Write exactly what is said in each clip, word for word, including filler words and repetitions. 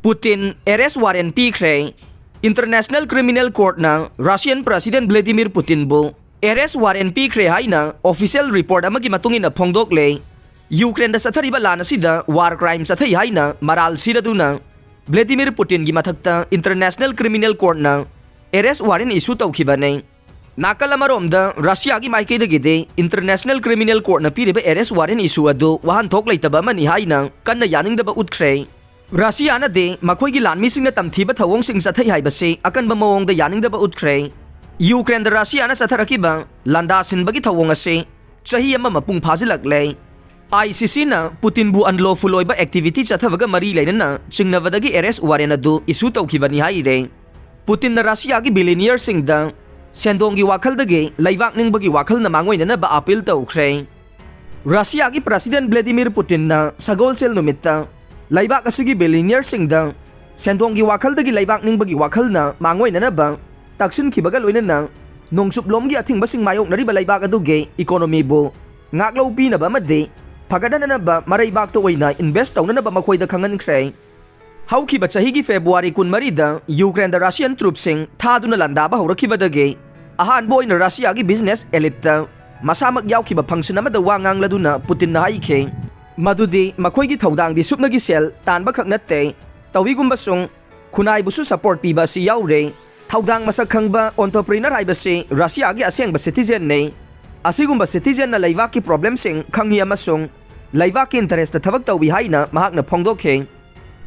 Putin arrest warrant ꯄꯤꯈ꯭ꯔꯦ꯫ International Criminal Courtꯅ Russian President Vladimir Putinꯕꯨ arrest warrant ꯄꯤꯈ꯭ꯔꯦ ꯍꯥꯏꯅ official report ꯑꯃꯒꯤ ꯃꯇꯨꯡ ꯏꯟꯅ ꯐꯣꯡꯗꯣꯛꯂꯦ꯫ ꯌꯨꯀ꯭ꯔꯦꯟꯗ ꯆꯠꯊꯔꯤꯕ ꯂꯥꯟ ꯑꯁꯤꯗ war crime ꯆꯠꯊꯩ ꯍꯥꯏꯅ ꯃꯔꯥꯜ ꯁꯤꯔꯗꯨꯅ Vladimir Putinꯒꯤ ꯃꯊꯛꯇ International Criminal Courtꯅ arrest warrant issue ꯇꯧꯈꯤꯕꯅꯤ꯫ ꯅꯥꯀꯜ ꯑꯃꯔꯣꯝꯗ ꯔꯁꯤꯌꯥꯒꯤ ꯃꯥꯏꯀꯩꯗꯒꯤꯗꯤ International Criminal Courtꯅ ꯄꯤꯔꯤꯕ arrest warrant issue ꯑꯗꯨ ꯋꯥꯍꯟꯊꯣꯛ ꯂꯩꯇꯕ ꯑꯃꯅꯤ ꯍꯥꯏꯅ ꯀꯟꯅ ꯌꯥꯅꯤꯡꯗꯕ ꯎꯠꯈ꯭ꯔꯦ꯫ ꯔꯁꯤꯌꯥꯅꯗꯤ ꯃꯈꯣꯏꯒꯤ ꯂꯥꯟꯃꯤꯁꯤꯡꯅ ꯇꯝꯊꯤꯕ ꯊꯧꯑꯣꯡꯁꯤꯡ ꯆꯠꯊꯩ ꯍꯥꯏꯕꯁꯤ ꯑꯀꯟꯕ ꯃꯑꯣꯡꯗ ꯌꯥꯅꯤꯡꯗꯕ ꯎꯠꯈ꯭ꯔꯦ꯫ ꯌꯨꯀ꯭ꯔꯦꯟꯗ ꯔꯁꯤꯌꯥꯅ ꯆꯠꯊꯔꯛꯈꯤꯕ ꯂꯥꯟꯗꯥ ꯁꯤꯟꯕꯒꯤ ꯊꯧꯑꯣꯡ ꯑꯁꯤ ꯆꯍꯤ ꯑꯃ ꯃꯄꯨꯡ ꯐꯥꯖꯤꯜꯂꯛꯂꯦ꯫ ICCꯅ ꯄꯨꯇꯤꯟꯕꯨ unlawful ꯑꯣꯏꯕ activity ꯆꯠꯊꯕꯒ ꯃꯔꯤ ꯂꯩꯅꯅ ꯆꯤꯡꯅꯕꯗꯒꯤ arrest warrant ꯑꯗꯨ issue ꯇꯧꯈꯤꯕꯅꯤ ꯍꯥꯏꯔꯦ꯫ ꯄꯨꯇꯤꯟꯅ ꯔꯁꯤꯌꯥꯒꯤ billionaireꯁꯤꯡꯗ ꯁꯦꯟꯗꯣꯡꯒꯤ ꯋꯥꯈꯜꯗꯒꯤ ꯂꯩꯕꯥꯛ ꯅꯤꯡꯕꯒꯤ ꯋꯥꯈꯜꯅ ꯃꯥꯡꯑꯣꯏꯅꯅꯕ appeal ꯇꯧꯈ꯭ꯔꯦ꯫ ꯔꯁꯤꯌꯥꯒꯤ President Vladimir Putinꯅ ꯁꯒꯣꯜꯁꯦꯜ ꯅꯨꯃꯤꯠꯇ ꯂꯩꯕꯥꯛ ꯑꯁꯤꯒꯤ billionaireꯁꯤꯡꯗ ꯁꯦꯟꯗꯣꯡꯒꯤ ꯋꯥꯈꯜꯗꯒꯤ ꯂꯩꯕꯥꯛ ꯅꯤꯡꯕꯒꯤ ꯋꯥꯈꯜꯅ ꯃꯥꯡꯑꯣꯏꯅꯅꯕ ꯇꯛꯁꯤꯟꯈꯤꯕꯒ ꯂꯣꯏꯅꯅ ꯅꯣꯡꯆꯨꯞꯂꯣꯝꯒꯤ ꯑꯊꯤꯡꯕꯁꯤꯡ ꯃꯥꯌꯣꯛꯅꯔꯤꯕ ꯂꯩꯕꯥꯛ ꯑꯗꯨꯒꯤ economyꯕꯨ ꯉꯥꯛꯂꯧ ꯄꯤꯅꯕ ꯑꯃꯗꯤ ꯐꯒꯠꯍꯟꯅꯅꯕ ꯃꯔꯩꯕꯥꯛꯇ ꯑꯣꯏꯅ invest ꯇꯧꯅꯅꯕ ꯃꯈꯣꯏꯗ ꯈꯪꯍꯟꯈ꯭ꯔꯦ꯫ ꯍꯧꯈꯤꯕ ꯆꯍꯤꯒꯤ February ꯀꯨꯟꯃꯔꯤꯗ ꯌꯨꯀ꯭ꯔꯦꯟꯗ Russian troopꯁꯤꯡ ꯊꯥꯗꯨꯅ ꯂꯥꯟꯗꯥꯕ ꯍꯧꯔꯛꯈꯤꯕꯗꯒꯤ ꯑꯍꯥꯟꯕ ꯑꯣꯏꯅ ꯔꯁꯤꯌꯥꯒꯤ business eliteꯇ ꯃꯁꯥꯃꯛ ꯌꯥꯎꯈꯤꯕ function ꯑꯃꯗ ꯋꯥ ꯉꯥꯡꯂꯗꯨꯅ ꯄꯨꯇꯤꯟꯅ ꯍꯥꯏꯈꯤ, ꯃꯗꯨꯗꯤ ꯃꯈꯣꯏꯒꯤ ꯊꯧꯗꯥꯡꯗꯤ ꯁꯨꯞꯅꯒꯤ ꯁꯦꯜ ꯇꯥꯟꯕ ꯈꯛ ꯅꯠꯇꯦ, ꯇꯧꯏꯒꯨꯝꯕꯁꯨꯡ ꯈꯨꯟꯅꯥꯏꯕꯨꯁꯨ support ꯄꯤꯕ ꯑꯁꯤ ꯌꯥꯎꯔꯦ꯫ ꯊꯧꯗꯥꯡ ꯃꯁꯛ ꯈꯪꯕ entrepreneur ꯍꯥꯏꯕꯁꯤ ꯔꯁꯤꯌꯥꯒꯤ ꯑꯁꯦꯡꯕ citizenꯅꯤ꯫ ꯑꯁꯤꯒꯨꯝꯕ citizenꯅ ꯂꯩꯕꯥꯛꯀꯤ problemꯁꯤꯡ ꯈꯪꯏ ꯑꯃꯁꯨꯡ ꯂꯩꯕꯥꯛꯀꯤ interestꯇ ꯊꯕꯛ ꯇꯧꯏ ꯍꯥꯏꯅ ꯃꯍꯥꯛꯅ ꯐꯣꯡꯗꯣꯛꯈꯤ꯫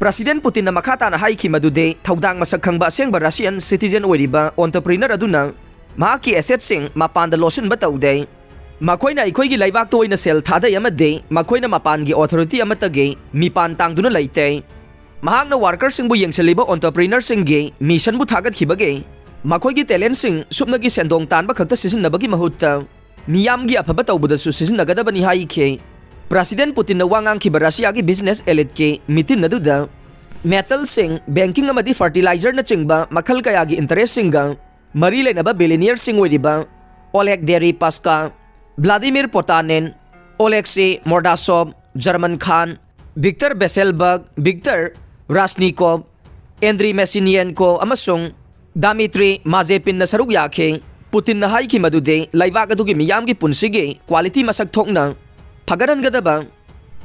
President ꯄꯨꯇꯤꯟꯅ ꯃꯈꯥ ꯇꯥꯅ ꯍꯥꯏꯈꯤ ꯃꯗꯨꯗꯤ ꯊꯧꯗꯥꯡ ꯃꯁꯛ ꯈꯪꯕ ꯑꯁꯦꯡꯕ Russian citizen ꯑꯣꯏꯔꯤꯕ entrepreneur ꯑꯗꯨꯅ ꯃꯍꯥꯛꯀꯤ assetꯁꯤꯡ ꯃꯄꯥꯟꯗ ꯂꯣꯠꯁꯤꯟꯕ ꯇꯧꯗꯦ꯫ ꯃꯈꯣꯏꯅ ꯑꯩꯈꯣꯏꯒꯤ ꯂꯩꯕꯥꯛꯇ ꯑꯣꯏꯅ ꯁꯦꯜ ꯊꯥꯗꯩ ꯑꯃꯗꯤ ꯃꯈꯣꯏꯅ ꯃꯄꯥꯟꯒꯤ authority ꯑꯃꯠꯇꯒꯤ ꯃꯤꯄꯥꯟ ꯇꯥꯡꯗꯨꯅ ꯂꯩꯇꯦ꯫ ꯃꯍꯥꯛꯅ workerꯁꯤꯡꯕꯨ ꯌꯦꯡꯁꯤꯜꯂꯤꯕ entrepreneurꯁꯤꯡꯒꯤ missionꯕꯨ ꯊꯥꯒꯠꯈꯤꯕꯒꯤ ꯃꯈꯣꯏꯒꯤ talentꯁꯤꯡ ꯁꯨꯞꯅꯒꯤ ꯁꯦꯟꯗꯣꯡ ꯇꯥꯟꯕ ꯈꯛꯇ ꯁꯤꯖꯤꯟꯅꯕꯒꯤ ꯃꯍꯨꯠꯇ ꯃꯤꯌꯥꯝꯒꯤ ꯑꯐꯕ ꯇꯧꯕꯗꯁꯨ ꯁꯤꯖꯤꯟꯅꯒꯗꯕꯅꯤ ꯍꯥꯏꯈꯤ꯫ President ꯄꯨꯇꯤꯟꯅ ꯋꯥ ꯉꯥꯡꯈꯤꯕ ꯔꯁꯤꯌꯥꯒꯤ business eliteꯀꯤ meeting ꯑꯗꯨꯗ metalꯁꯤꯡ, banking ꯑꯃꯗꯤ fertilizerꯅꯆꯤꯡꯕ ꯃꯈꯜ ꯀꯌꯥꯒꯤ interestꯁꯤꯡꯒ ꯃꯔꯤ ꯂꯩꯅꯕ billionaireꯁꯤꯡ ꯑꯣꯏꯔꯤꯕ Oleg Deripaska, Vladimir Potanin, Oleksiy Mordasov, German Khan, Viktor Vesselberg, Viktor ꯔꯥꯁꯅꯤꯀꯣꯚ, ꯑꯦꯟꯗ꯭ꯔꯤ ꯃꯦꯁꯤꯅꯤꯌꯦꯟꯀꯣ ꯑꯃꯁꯨꯡ ꯗꯥꯃꯤꯇ꯭ꯔꯤ ꯃꯥꯖꯦꯄꯤꯟꯅ ꯁꯔꯨꯛ ꯌꯥꯈꯤ꯫ ꯄꯨꯇꯤꯟꯅ ꯍꯥꯏꯈꯤ ꯃꯗꯨꯗꯤ ꯂꯩꯕꯥꯛ ꯑꯗꯨꯒꯤ ꯃꯤꯌꯥꯝꯒꯤ ꯄꯨꯟꯁꯤꯒꯤ quality ꯃꯁꯛ ꯊꯣꯛꯅ ꯐꯒꯠꯍꯟꯒꯗꯕ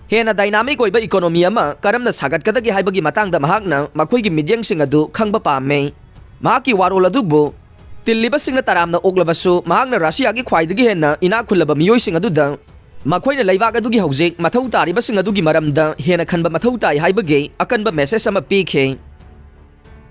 ꯍꯦꯟꯅ dynamic ꯑꯣꯏꯕ economy ꯑꯃ ꯀꯔꯝꯅ ꯁꯥꯒꯠꯀꯗꯒꯦ ꯍꯥꯏꯕꯒꯤ ꯃꯇꯥꯡꯗ ꯃꯍꯥꯛꯅ ꯃꯈꯣꯏꯒꯤ ꯃꯤꯠꯌꯦꯡꯁꯤꯡ ꯑꯗꯨ ꯈꯪꯕ ꯄꯥꯝꯃꯤ꯫ ꯃꯍꯥꯛꯀꯤ ꯋꯥꯔꯣꯜ ꯑꯗꯨꯕꯨ ꯇꯤꯜꯂꯤꯕꯁꯤꯡꯅ ꯇꯔꯥꯝꯅ ꯑꯣꯛꯂꯕꯁꯨ, ꯃꯍꯥꯛꯅ ꯔꯁꯤꯌꯥꯒꯤ ꯈ꯭ꯋꯥꯏꯗꯒꯤ ꯍꯦꯟꯅ ꯏꯅꯥꯛ ꯈꯨꯜꯂꯕ ꯃꯤꯑꯣꯏꯁꯤꯡ ꯑꯗꯨꯗ ꯃꯈꯣꯏꯅ ꯂꯩꯕꯥꯛ ꯑꯗꯨꯒꯤ ꯍꯧꯖꯤꯛ ꯃꯊꯧ ꯇꯥꯔꯤꯕꯁꯤꯡ ꯑꯗꯨꯒꯤ ꯃꯔꯝꯗ ꯍꯦꯟꯅ ꯈꯟꯕ ꯃꯊꯧ ꯇꯥꯏ ꯍꯥꯏꯕꯒꯤ ꯑꯀꯟꯕ message ꯑꯃ ꯄꯤꯈꯤ꯫